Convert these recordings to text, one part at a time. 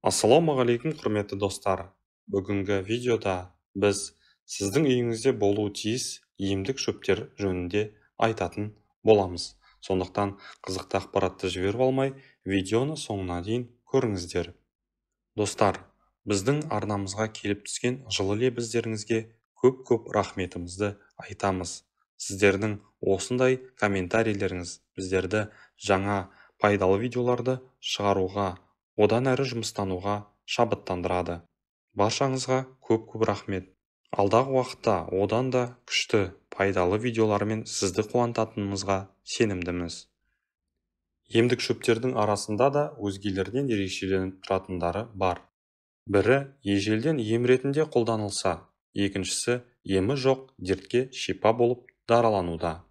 Ассалаумағалейкум, құрметті достар! Бүгінгі видеода біз сіздің үйіңізде болуы тиіс емдік шөптер жөнінде айтатын боламыз. Сондықтан қызықты ақпаратты жіберіп алмай, видеоны соңына дейін көріңіздер. Достар, біздің арнамызға келіп түскен жылы лебіздеріңізге көп-көп рахметімізді айтамыз. Сіздердің осындай комментарийлеріңіз біздерді жаңа пайдалы видеоларды шығаруға, одан әрі жұмыстануға шабыттандырады. Баршаңызға көп-көп рахмет. Алдағы уақытта одан да күшті, пайдалы видеолармен сізді қуантатынымызға сенімдіміз. Емдік шөптердің арасында да өзгелерден ерекшеленіп тұратындары бар. Бірі ежелден ем ретінде қолданылса, екіншісі емі жоқ дертке шипа болып даралануда.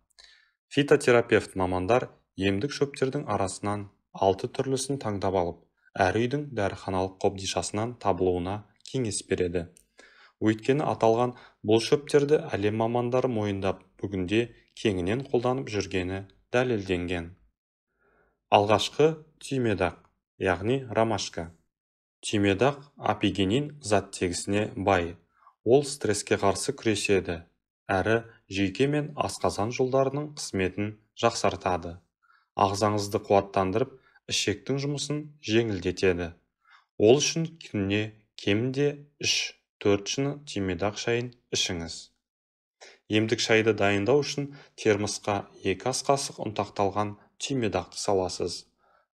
Фитотерапевт мамандар емдік шөптердің арасынан 6 түрлісін таңдап алып, әр үйдің дәріханалық қобдишасынан табылуына кеңес береді. Өйткені аталған бұл шөптерді әлем мамандары мойындап, бүгінде кеңінен қолданып жүргені дәлелденген. Алғашқы түймедақ, яғни ромашка. Түймедақ апигенин заттегісіне бай. Ол стресске қарсы күреседі, әрі жүйке мен асқазан жолдарының қызметін жақсартады. Ағзаңызды қуаттандырып, ішектің жұмысын жеңілдетеді. Ол үшін күніне кемінде 3-4 шыны түймедақ шайын ішіңіз. Емдік шайды дайындау үшін термосқа 2 ас қасық ұнтақталған түймедақты саласыз.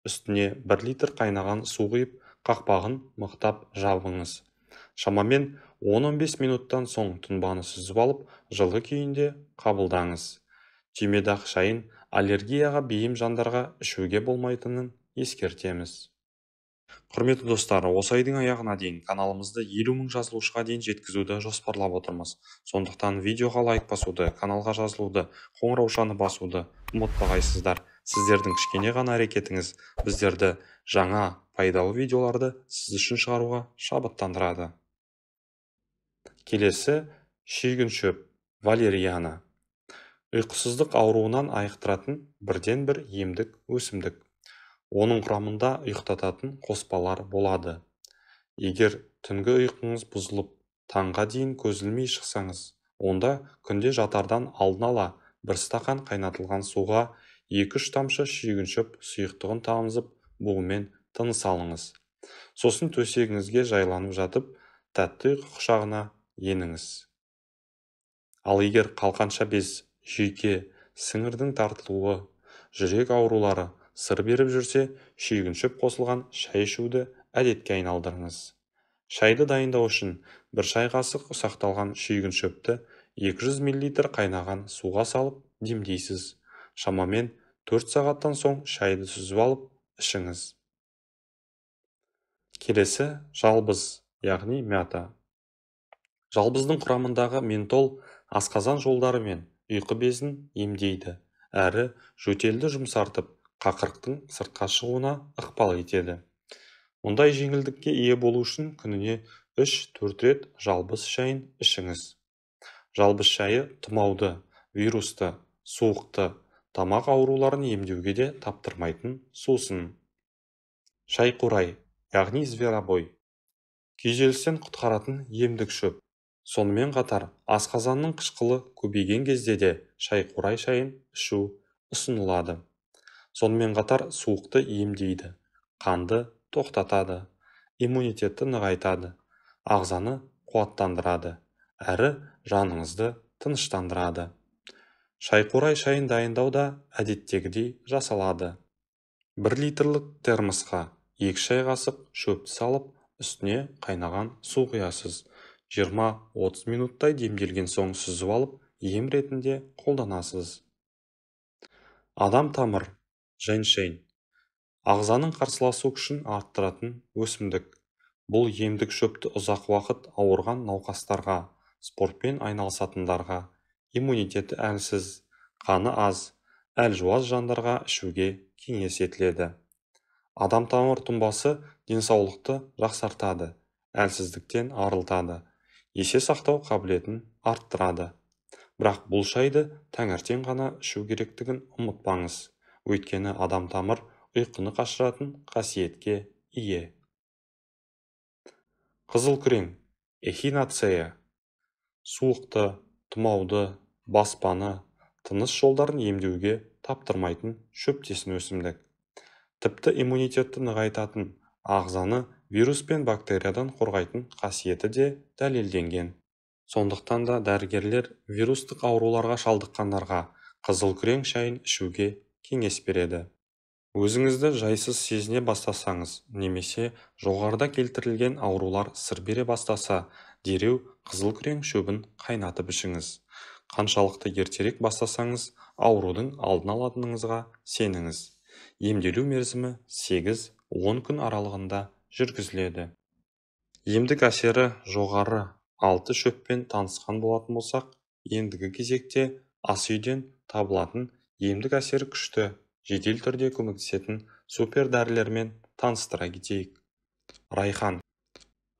Үстіне 1 литр қайнаған су құйып, қақпағын мықтап жабыңыз. Шамамен 10-15 минуттан соң тұнбаны сүзіп алып, жылы күйінде қабылдаңыз. Түймедақ шайын аллергияға бейім жандарға ішуге болмайтынын ескертеміз. Құрметті достар, осы айдың аяғына дейін каналымызды 50 мың жазылушыға дейін жеткізуді жоспарлап отырмыз. Сондықтан видеоға лайк басуды, каналға жазылуды, қоңыраушаны басуды ұмытпағайсыздар. Сіздердің кішкене ғана әрекетіңіз біздерді жаңа пайдалы видеоларды сіз үшін шығаруға шабыттандырады. Келесі шүйгін шөп, валериана. Ұйқысыздық ауруынан айықтыратын бірден-бір емдік өсімдік. Оның құрамында ұйықтататын қоспалар болады. Егер түнгі ұйқыңыз бұзылып, таңға дейін көз ілмей шықсаңыз, онда күнде жатардан алдын ала бір стақан қайнатылған суға 2-3 тамшы шүйгін шөп сұйықтығын тамызып, буымен тыныс алыңыз. Сосын төсегіңізге жайланып жатып, тәтті ұйқы құшағына еніңіз. Ал егер қалқанша без, жүйке, сіңірдің тартылуы, жүрек аурулары сыр беріп жүрсе, шүйгін шөп қосылған шай ішуді әдетке айналдырыңыз. Шайды дайындау үшін бір шай қасық ұсақталған шүйгін шөпті 200 мл қайнаған суға салып демдейсіз. Шамамен 4 сағаттан соң шайды сүзіп алып ішіңіз. Келесі жалбыз, яғни мята. Жалбыздың құрамындағы ментол асқазан жолдары мен ұйқы безін емдейді, әрі жөтелді жұмсартып, қақырықтың сыртқа шығуына ықпал етеді. Мұндай жеңілдікке ие болу үшін күніне 3-4 рет жалбыз шайын ішіңіз. Жалбыз шайы тұмауды, вирусты, суықты, тамақ ауруларын емдеуге де таптырмайтын сусын. Шайқурай, яғни зверобой. Күйзелістен құтқаратын емдік шөп. Сонымен қатар, асқазанның қышқылы көбейген кезде де шайқурай шайын ішу ұсынылады. Сонымен қатар суықты емдейді, қанды тоқтатады, иммунитетті нығайтады, ағзаны қуаттандырады, әрі жаныңызды тыныштандырады. Шайқурай шайын дайындау да әдеттегідей жасалады. 1 литрлік термосқа 2 шай қасық шөпті салып, үстіне қайнаған су құясыз. 20-30 минуттай демделген соң сүзіп алып, ем ретінде қолданасыз. Адам тамыр, женьшень. Ағзаның қарсыласу күшін арттыратын өсімдік. Бұл емдік шөпті ұзақ уақыт ауырған науқастарға, спортпен айналысатындарға, иммунитеті әлсіз, қаны аз, әлжуаз жандарға ішуге кеңес етіледі. Адам тамыр тұнбасы денсаулықты жақсартады, әлсіздіктен арылтады, есе сақтау қабілетін арттырады. Бірақ бұл шайды таңертең ғана ішу керектігін ұмытпаңыз. Өйткені адам тамыр ұйқыны қашыратын қасиетке ие. Қызыл күрең, эхинацея. Суықты, тұмауды, баспаны, тыныс жолдарын емдеуге таптырмайтын шөптесін өсімдік. Тіпті иммунитетті нығайтатын, ағзаны вирус пен бактериядан қорғайтын қасиеті де дәлелденген. Сондықтан да дәрігерлер вирустық ауруларға шалдыққандарға қызыл күрең шайын ішуге кеңес береді. Өзіңізді жайсыз сезіне бастасаңыз, немесе жоғарыда келтірілген аурулар сыр бере бастаса, дереу қызыл күрең шөбін қайнатып ішіңіз. Қаншалықты ертерек бастасаңыз, аурудың алдын алатыныңызға сеніңіз. Емделу мерзімі 8-10 күн аралығында жүргізіледі. Емдік әсері жоғары 6 шөппен танысқан болатын болсақ, ендігі кезекте ас үйден табылатын емдік әсері күшті, жедел түрде көмектесетін супер дәрілермен таныстыра кетейік. Райхан.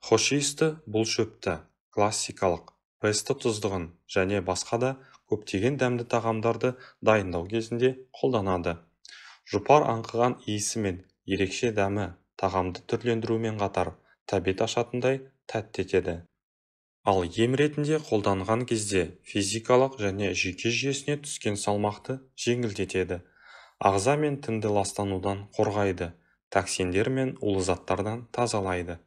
Хош иісті бұл шөпті классикалық песто тұздығын және басқа да көптеген дәмді тағамдарды дайындау кезінде қолданады. Жұпар аңқыған иісі мен ерекше дәмі тағамды түрлендірумен қатар тәбет ашатындай тәтті етеді. Ал ем ретінде қолданған кезде физикалық және жүйке жүйесіне түскен салмақты жеңілдетеді. Ағза мен тінді ластанудан қорғайды, токсиндер мен улы заттардан тазалайды.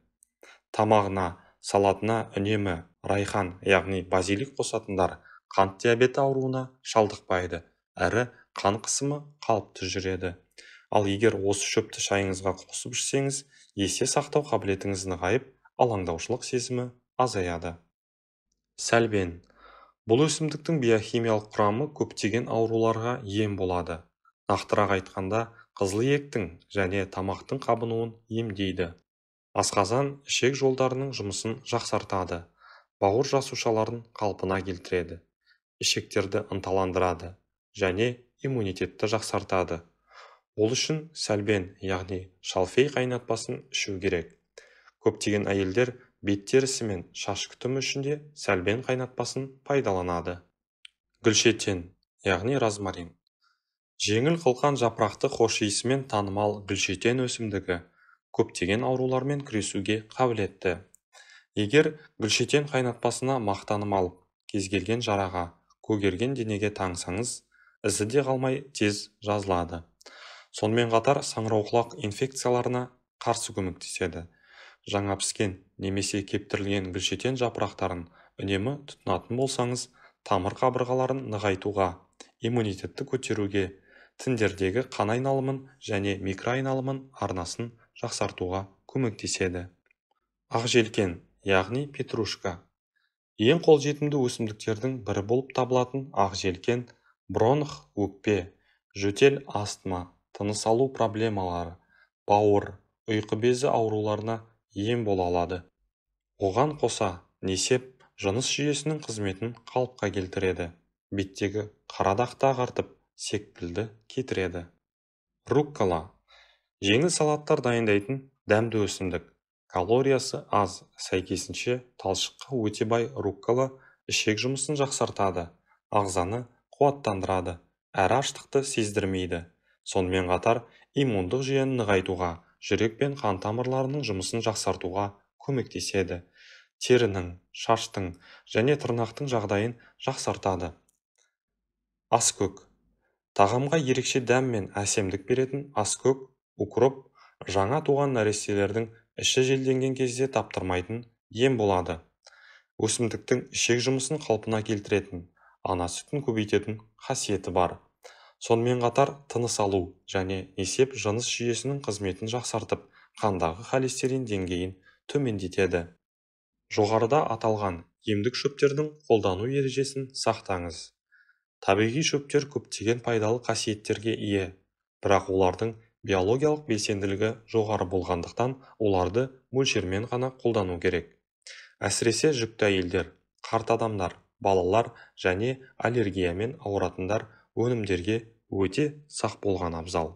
Тамағына, салатына үнемі райхан, яғни базилик қосатындар қант диабеті ауруына шалдықпайды, әрі қан қысымы қалыпты жүреді. Ал егер осы шөпті шайыңызға қосып ішсеңіз, есте сақтау қабілетіңіз нығайып, алаңдаушылық сезімі азаяды. Сәлбен. Бұл өсімдіктің биохимиялық құрамы көптеген ауруларға ем болады. Нақтырақ айтқанда, қызыл иектің және тамақтың қабынуын емдейді. Асқазан ішек жолдарының жұмысын жақсартады, бауыр жасушаларын қалпына келтіреді, ішектерді ынталандырады және иммунитетті жақсартады. Ол үшін сәлбен, яғни шалфей қайнатпасын ішу керек. Көптеген әйелдер бет терісі мен шаш күтімі үшін де сәлбен қайнатпасын пайдаланады. Гүлшетен, яғни розмарин. Жеңіл қылқан жапырақты хош иісімен танымал гүлшетен өсімдігі көптеген аурулармен күресуге қабілетті. Егер гүлшетен қайнатпасына мақтаным алып, кез келген жараға, көгерген денеге таңсаңыз, ізі де қалмай тез жазылады. Сонымен қатар саңырауқұлақ инфекцияларына қарсы көмектеседі. Жаңа піскен немесе кептірілген гүлшетен жапырақтарын үнемі тұтынатын болсаңыз, тамыр қабырғаларын нығайтуға, иммунитетті көтеруге, тіндердегі қан айналымын және микроайналымын арнасын жақсартуға көмектеседі. Ақ желкен, яғни петрушка. Ең қолжетімді өсімдіктердің бірі болып табылатын ақ желкен бронх, өкпе, жөтел, астма, тыныс алу проблемалары, бауыр, ұйқы безі ауруларына ем бола алады. Оған қоса, несеп жыныс жүйесінің қызметін қалыпқа келтіреді, беттегі қара дақты ағартып, секпілді кетіреді. Руккола. Жеңіл салаттар дайындайтын дәмді өсімдік. Калориясы аз, сәйкесінше талшыққа өте бай руккола ішек жұмысын жақсартады, ағзаны қуаттандырады, әрі аштықты сездірмейді. Сонымен қатар иммундық жүйені нығайтуға, жүрек пен қан тамырларының жұмысын жақсартуға көмектеседі. Терінің, шаштың және тырнақтың жағдайын жақсартады. Аскөк. Тағамға ерекше дәм мен әсемдік беретін аскөк, укроп, жаңа туған нәрестелердің іші желденген кезде таптырмайтын ем болады. Өсімдіктің ішек жұмысын қалпына келтіретін, ана сүтін көбейтетін қасиеті бар. Сонымен қатар тыныс алу және несеп жыныс жүйесінің қызметін жақсартып, қандағы холестерин деңгейін төмендетеді. Жоғарыда аталған емдік шөптердің қолдану ережесін сақтаңыз. Табиғи шөптер көптеген пайдалы қасиеттерге ие, бірақ олардың биологиялық белсенділігі жоғары болғандықтан оларды мөлшермен ғана қолдану керек. Әсіресе жүкті әйелдер, қарт адамдар, балалар және аллергиямен ауыратындар өнімдерге өте сақ болған абзал.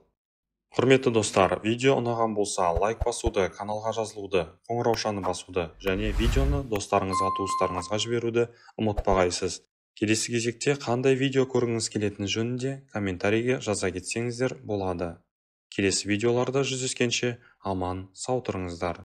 Құрметті достар, видео ұнаған болса, лайк басуды, каналға жазылуды, қоңыраушаны басуды және видеоны достарыңызға, туыстарыңызға жіберуді ұмытпағайсыз. Келесі кезекте қандай видео көргіңіз келетіні жөнінде комментарийге жаза кетсеңіздер болады. Келесі видеоларда жүздескенше аман сау тұрыңыздар.